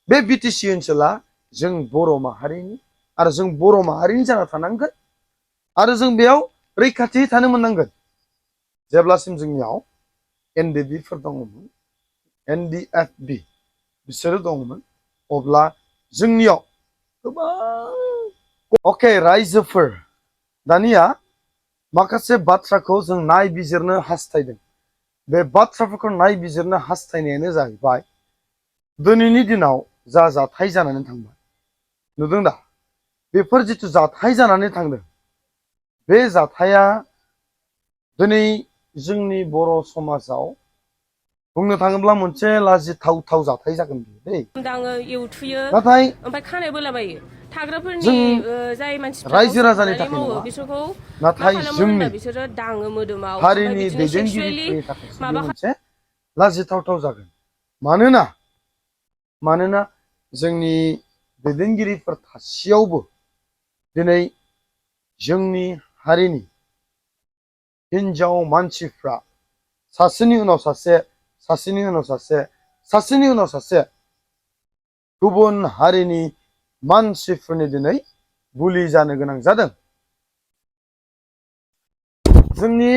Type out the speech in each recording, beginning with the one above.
बे बिटिसि ओनसोला जों बर' माहारिनि आरो जों बर' माहारिनि जाना थानांगोन आरो जों बेयाव रैखाथि थानो मोननांगोन। जेब्लासिम जोंनियाव एनडिबिफोर दङमोन, एनडिएफबि बिसोरो दङमोन, अब्ला जोंनियाव गोबां रायजोफोर दानिया माखासे बाथ्राखौ जों नायबिजिरनो हास्थायदों। बे बाथ्राफोरखौ नायबिजिरनो हास्थायनायानो जाहैबाय दिनैनि दिनाव जा जाथाय जानानै थांबाय, नुदों दा? बेफोर जिथु जाथाय जानानै थांदों, बे जाथाया दिनै जोंनि बर' समाजाव बुंनो थाङोब्ला मोनसे लाजिथावथाव जाथाय जागोन दै। दाङो एवथुयो नाथाय ओमफ्राय खानाय बोलाबायो। थाग्राफोरनि जों जाय मानसिफ्रा रायजो गावसोर राजानि थानानै थाखाय मावो नङा, बिसोरखौ मा नाथाय खालामो होनबा जोंनि बिसोरो दाङो मोदोमाव, ओमफ्राय हारिनि बिदिनो सेक्सुवेलि दैदेनगिरिफोरनि थाखायसो बे माबा मोनसे लाजिथावथाव जागोन। मानोना जोंनि दैदेनगिरिफोर थासेयावबो दिनै जोंनि हारिनि हिनजाव मानसिफ्रा सासेनि उनाव सासे, सासेनि उनाव सासे, सासेनि उनाव सासे गुबुन हारिनि मानसिफोरनि दिनै बुलि जानो गोनां जादों। जोंनि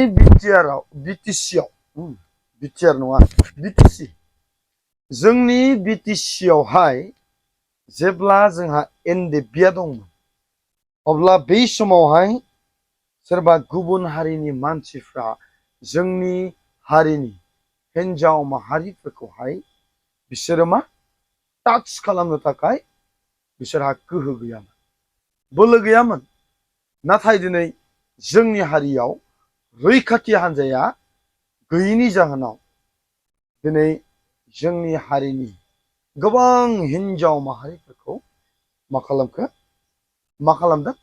जोंनि बिटिसियावहाय जेब्ला जोंहा एनडिएफबिआ दंमोन, अब्ला बै समावहाय सोरबा गुबुन हारिनि मानसिफ्रा जोंनि हारिनि हिनजाव माहारिफोरखौहाय बिसोरो मा टाच खालामनो थाखाय बिसोरहा गोहो गैयामोन, बोलो गैयामोन। नाथाय दिनै जोंनि हारियाव रैखाथि हान्जाया गैयैनि जाहोनाव दिनै जोंनि हारिनि गोबां हिनजाव माहारिफोरखौ मा खालामदों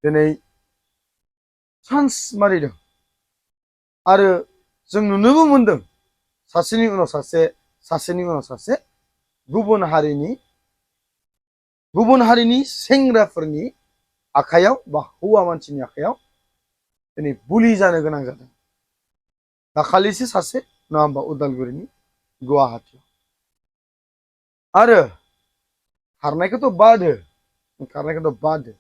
दिनै चान्स मारिदों। आरो जों नुनोबो मोनदों सासेनि उनाव सासे, सासेनि उनाव सासे गुबुन हारिनि सेंग्राफोरनि आखाइयाव बा हौवा मानसिनि आखाइयाव दिनै बुलि जानो गोनां जादों। दाखालिसो सासे, नङा होमबा, उदालगुरिनि गुवाहाटियाव। आरो खारनायखौथ' बादो,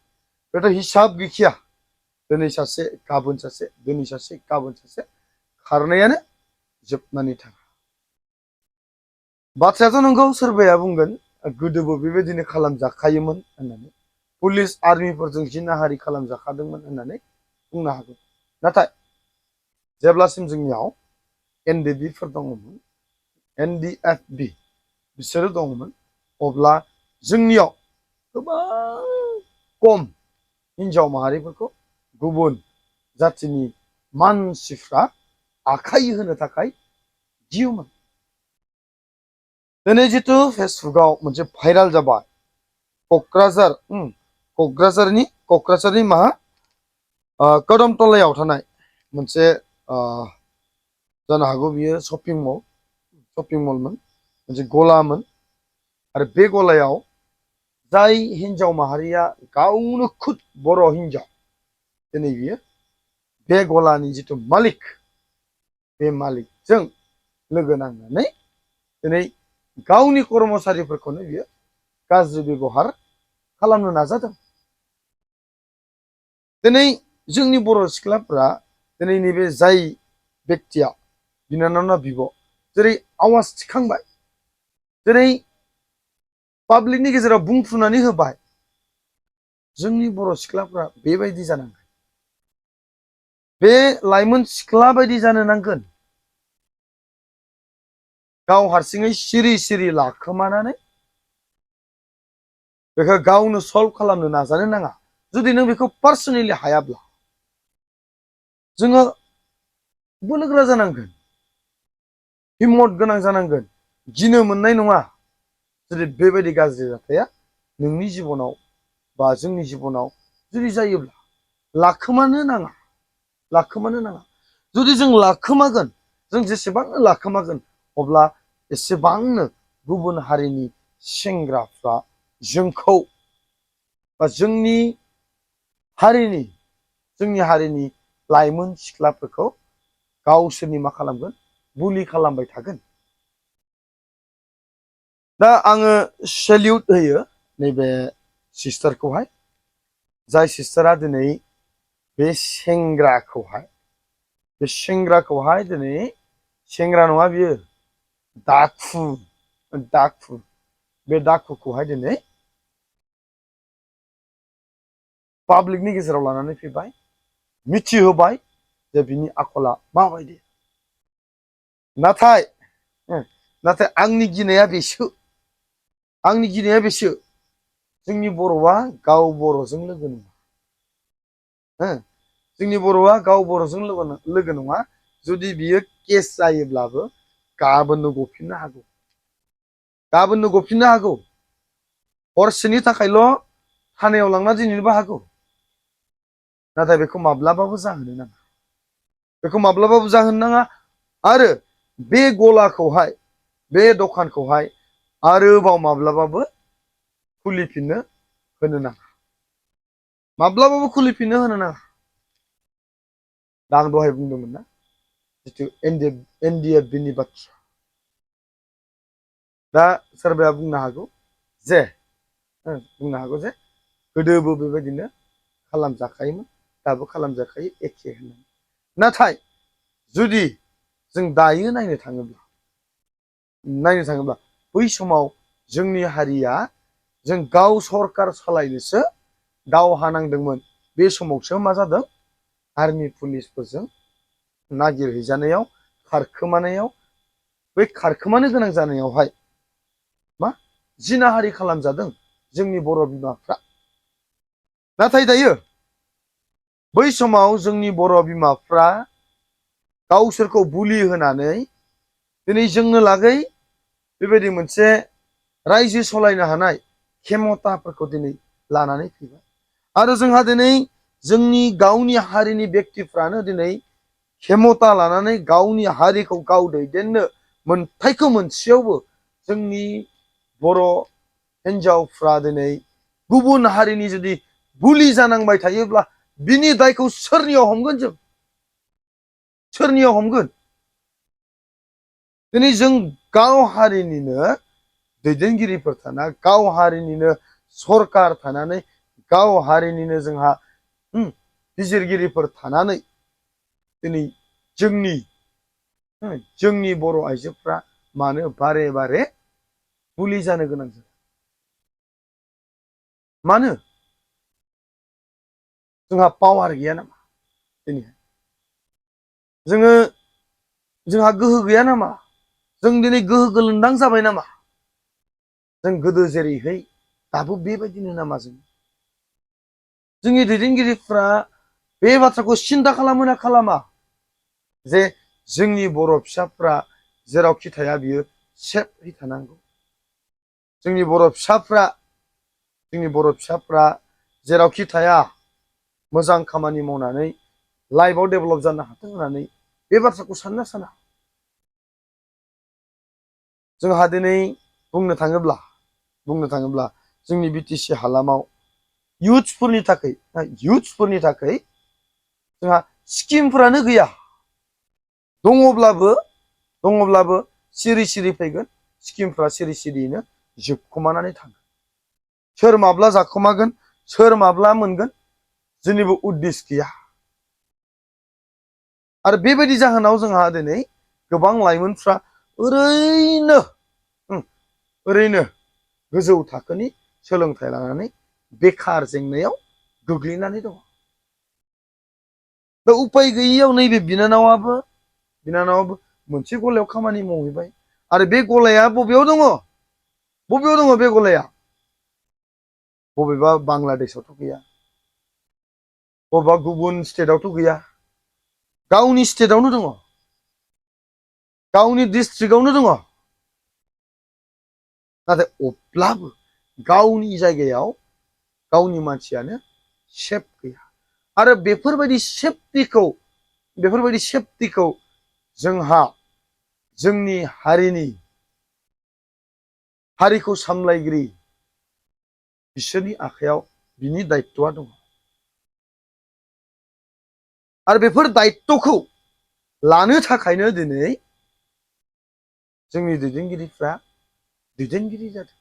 बेथ' हिसाब गैखाया। दिनै सासे, गाबोन सासे, दिनै सासे, गाबोन सासे, खारनायानो जोबनानै थाङा। बाथ्रायाथ' नंगौ, सोरबाया बुंगोन गोदोबो बेबायदिनो खालामजाखायोमोन होननानै, पुलिस आर्मिफोरजों जिनाहारि खालामजाखादोंमोन होननानै बुंनो हागौ। नाथाय जेब्लासिम जोंनियाव एनडिएफबिफोर दङमोन, एनडिएफबि बिसोरो दङमोन, अब्ला जोंनियाव गोबां खम हिनजाव माहारिफोरखौ गुबुन जाथिनि मानसिफ्रा आखाइ होनो थाखाय गियोमोन। दिनै जिथु फेसबुकाव मोनसे भाइराल जाबाय, क'क्राझारनि कदमतलायाव थानाय मोनसे जानो हागौ बियो शपिं मलमोन, मोनसे गलामोन। आरो बे गलायाव जाय हिनजाव माहारिया गावनो खुद बर' हिनजाव, दिनै बियो बे गलानि जिथु मालिक, बे मालिकजों लोगो नांनानै दिनै गावनि कर्मचारिफोरखौनो बियो गाज्रि बेब'हार खालामनो नाजादों। दिनै जोंनि बर' सिख्लाफ्रा दिनै नैबे जाय बेक्तिया बिनानावना बिब' जेरै आवाज थिखांबाय, दिनै पाब्लिकनि गेजेराव बुंफ्रुनानै होबाय, जोंनि बर' सिख्लाफ्रा बेबायदि जानांगोन, बे लाइमोन सिख्ला बायदि जानो नांगोन। गाव हारसिङै सिरि सिरि लाखोमानानै बेखौ गावनो सल्भ खालामनो नाजानो नाङा। जुदि नों बेखौ पार्सनेलि हायाब्ला जोङो बोलोगोरा जानांगोन, हिम्मत गोनां जानांगोन, गिनो मोननाय नङा। जुदि बेबायदि गाज्रि जाथाया नोंनि जिबनाव बा जोंनि जिबनाव जुदि जायोब्ला लाखोमानो नाङा। जुदि जों लाखोमागोन, जों जेसेबांनो लाखोमागोन, अब्ला एसेबांनो गुबुन हारिनि सेंग्राफ्रा जोंखौ बा जोंनि हारिनि लाइमोन सिख्लाफोरखौ गावसोरनि मा खालामगोन, बुलि खालामबाय थागोन। दा आङो सेल्युट होयो नैबे सिस्टारखौहाय जाय सिस्टारा दिनै बे सेंग्राखौहाय दिनै सेंग्रा नङा बियो दाखु बे दाखुखौहाय दिनै पाब्लिकनि गेजेराव लानानै फैबाय मिथिहोबाय जे बिनि आखला माबायदि नाथाय आंनि गिनाया बेसो जोंनि बर'आ गाव बर'जों लोगो नङा जोंनि बर'आ गाव बर'जों लोगो नङा जुदि बियो केस जायोब्लाबो गाबोननो गफिननो हागौ हरसेनि थाखायल' थानायाव लांना दोनहैनोबो हागौ नाथाय बेखौ माब्लाबाबो जाहोनो नाङा आरो बे गलाखौहाय बे दखानखौहाय आरोबाव माब्लाबाबो खुलिफिननो होनो नाङा दा आं दहाय बुंदोंमोन ना जिथु NDFB बाथ्रा दा सोरबाया बुंनो हागौ जे गोदोबो बेबायदिनो खालामजाखायोमोन दाबो खालामजाखायो एखे होननानै नाथाय जुदि जों दायो नायनो थाङोब्ला बै समाव जोंनि हारिया जों गाव सरकार सालायनोसो दावहा नांदोंमोन बे समावसो मा जादों आर्मि पुलिसफोरजों नागिरहैजानायाव खारखोमानायाव बै खारखोमानो गोनां जानायावहाय मा जिनाहारि खालामजादों जोंनि बर' बिमाफ्रा नाथाय दायो बै समाव जोंनि बर' बिमाफ्रा गावसोरखौ बुलि होनानै दिनै जोंनो लागै बेबायदि मोनसे रायजो सालायनो हानाय खेमथाफोरखौ दिनै लानानै फैबाय आरो जोंहा दिनै जोंनि गावनि हारिनि बेक्तिफ्रानो दिनै खेमथा लानानै गावनि हारिखौ गाव दैदेननो मोनथायखौ मोनसेयावबो जोंनि बर' हिनजावफ्रा दिनै गुबुन हारिनि जुदि बुलि जानांबाय थायोब्ला बिनि दायखौ सोरनियाव हमगोन दिनै जों गाव हारिनिनो दैदेनगिरिफोर थाना गाव हारिनिनो सरकार थानानै गाव हारिनिनो जोंहा बिजिरगिरिफोर थानानै दिनै जोंनि बर' आइजोफ्रा मानो बारे बारे बुलि जानो गोनां जादों मानो जोंहा पावार गैया नामा जोंहा गोहो गैया नामा जों दिनै गोहो गोलोन्दां जाबाय नामा जों गोदो जेरैहाय दाबो बेबायदिनो नामा जोंनि दैदेनगिरिफ्रा बे बाथ्राखौ सिन्था खालामा जे जोंनि बर' फिसाफ्रा जेरावखि थाया बियो सेफै थानांगौ जोंनि बर' फिसाफ्रा जेरावखि थाया मोजां खामानि मावनानै लाइफआव डेभेलप जानो हाथों होननानै बे बाथ्राखौ साना जोंहा दिनै बुंनो थाङोब्ला जोंनि BTC हालामाव इयुथ्सफोरनि थाखाय जोंहा स्किमफोरानो गैया दङब्लाबो सिरि फैगोन स्किमफ्रा सिरियैनो जोबखोमानानै थाङो सोर माब्ला जाखोमागोन सोर माब्ला मोनगोन जेनिबो उद्देश गैया आरो बेबायदि जाहोनाव जोंहा दिनै गोबां लाइमोनफ्रा ओरैनो गोजौ थाखोनि सोलोंथाइ लानानै बेखार जेंनायाव गोग्लैनानै दङ दा उपाय गैयियाव नैबे बिनानावाबो मोनसे गलायाव खामानि मावहैबाय आरो बे गलाया बबेयाव दङ बे गलाया बबेबा बांलादेशआवथ' गैया बबेबा गुबुन स्टेटआवथ' गैया गावनि स्टेटआवनो दङ गावनि डिस्ट्रिक्टआवनो दङ नाथाय अब्लाबो गावनि जायगायाव गावनि मानसियानो सेफ गैया आरो बेफोरबायदि सेफटिखौ जोंहा जोंनि हारिखौ सामलायगिरि बिसोरनि आखायाव बिनि दायित्वआ दङ आरो बेफोर दायित्वखौ लानो थाखायनो दिनै जोंनि दैदेनगिरिफ्रा दैदेनगिरि जादों,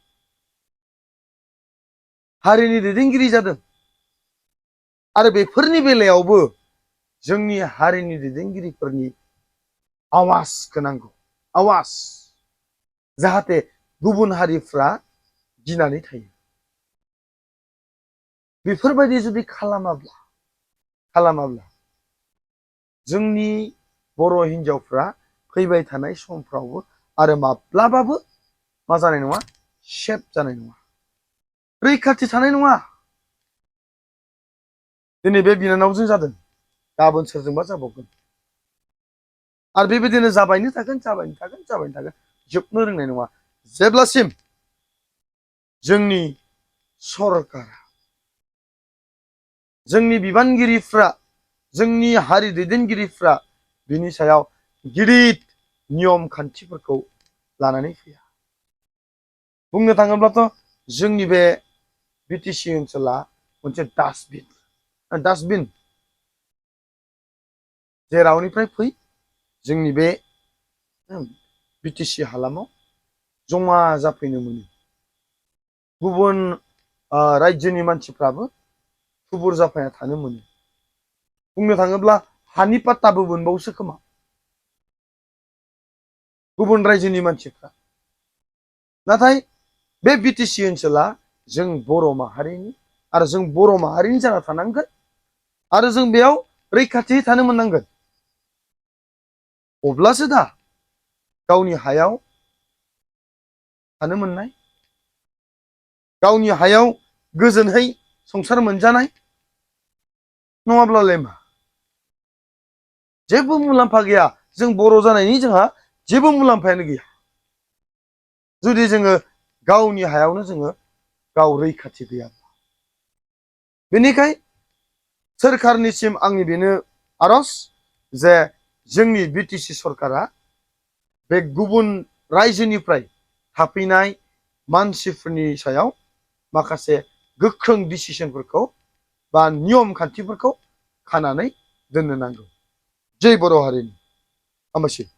हारिनि दैदेनगिरि जादों। आरो बेफोरनि बेलायावबो जोंनि हारिनि दैदेनगिरिफोरनि आवाजखौ नांगौ, आवाज, जाहाथे गुबुन हारिफ्रा गिनानै थायो। बेफोरबायदि जुदि खालामाब्ला जोंनि बर' हिनजावफ्रा फैबाय थानाय समफ्रावबो आरो माब्लाबाबो मा जानाय नङा, सेफ जानाय नङा, रैखाथि थानाय नङा। दिनै बे बिनानावजों जादों, गाबोन सोरजोंबा जाबावगोन। आरो बेबायदिनो जाबायनो थागोन, जोबनो रोंनाय नङा, जेब्लासिम जोंनि सरकारा, जोंनि बिबानगिरिफ्रा, जोंनि हारि दैदेनगिरिफ्रा बिनि सायाव गिदिर नियम खान्थिफोरखौ लानानै फैया। बुंनो थाङोब्लाथ' जोंनि बे बिटिसि ओनसोला मोनसे डास्टबिन, जेरावनिफ्राय फै जोंनि बे बिटिसि हालामाव जमा जाफैनो मोनो। गुबुन रायजोनि मानसिफ्राबो थुबुर जाफायना थानो मोनो। बुंनो थाङोब्ला हानि पाट्टाबो मोनबावसो खोमा गुबुन रायजोनि मानसिफ्रा। नाथाय बे बिटिसि ओनसोला जों बर' माहारिनि, आरो जों बर' माहारिनि जाना थानांगोन, आरो जों बेयाव रैखाथि थानो मोननांगोन। अब्लासो दा गावनि हायाव थानो मोननाय, गावनि हायाव गोजोनहै संसार मोनजानाय, नङाब्लालाय मा? जेबो मुलाम्फा गैया। जों बर' जानायनि जोंहा जेबो मुलाम्फायानो गैया, जुदि जोङो गावनि हायावनो जोङो गाव रैखाथि गैयाब्ला। बेनिखाय सोरखारनिसिम आंनि बेनो आरज, जे जोंनि बिटिसि सरकारा बे गुबुन रायजोनिफ्राय थाफैनाय मानसिफोरनि सायाव माखासे गोख्रों डिसिसनफोरखौ बा नियम खान्थिफोरखौ खानानै दोननो नांगौ। जै बर' हारिनि हामबायसै।